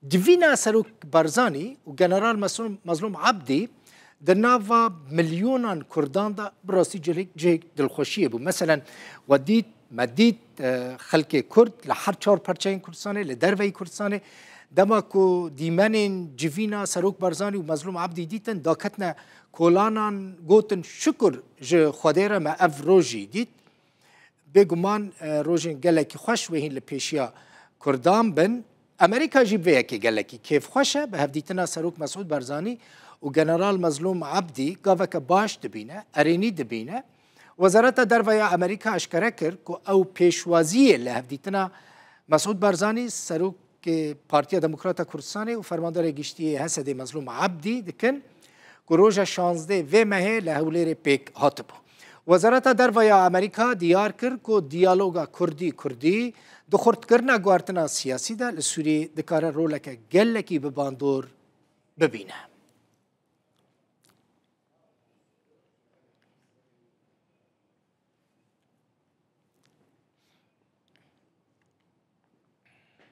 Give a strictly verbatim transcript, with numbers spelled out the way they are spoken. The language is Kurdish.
Civîna Serok Barzanî û General Mezlûm, Mezlûm Abdî di nava milyonan Kurdan de bi rastî cihek, cihek dilxweşiyê bû. Meselen, we dît, me dît, e, xelkê Kurd li her çar perçeyên Kurdistanê, li derveyî Kurdistanê, dema ku dîmenên civîna Serok Barzanî û Mezlûm Abdî dîtin, daketine kolanan, gotin, "Şukur ji Xwedê re me ev rojî dît." Bêguman, e, rojên gelekî xweş wê hîn li pêşiya Kurdan bin. Amerîka jî bi vê yekê gelekî kêfxweş e. Bi hevdîtina Serok Mesûd Barzanî û General Mezlûm Abdî gaveke baş dibîne, erênî dibîne. Wezareta Derve ya Amerîka eşkere kir ku ew pêşwaziyê li hevdîtina Mesûd Barzanî, Serokê Partiya Demokrata Kurdistanê û Fermandarê Giştî yê H S D'ê Mezlûm Abdî dikin ku roja şazdeh vê mehê li Hewlêrê pêk hatibû. Wezareta Derve ya Amerîka diyar kir ku diyaloga Kurdî-Kurdî di xurtkirina guhertina siyasî de li Sûriyê dikare roleke gelekî bi bandor bibîne.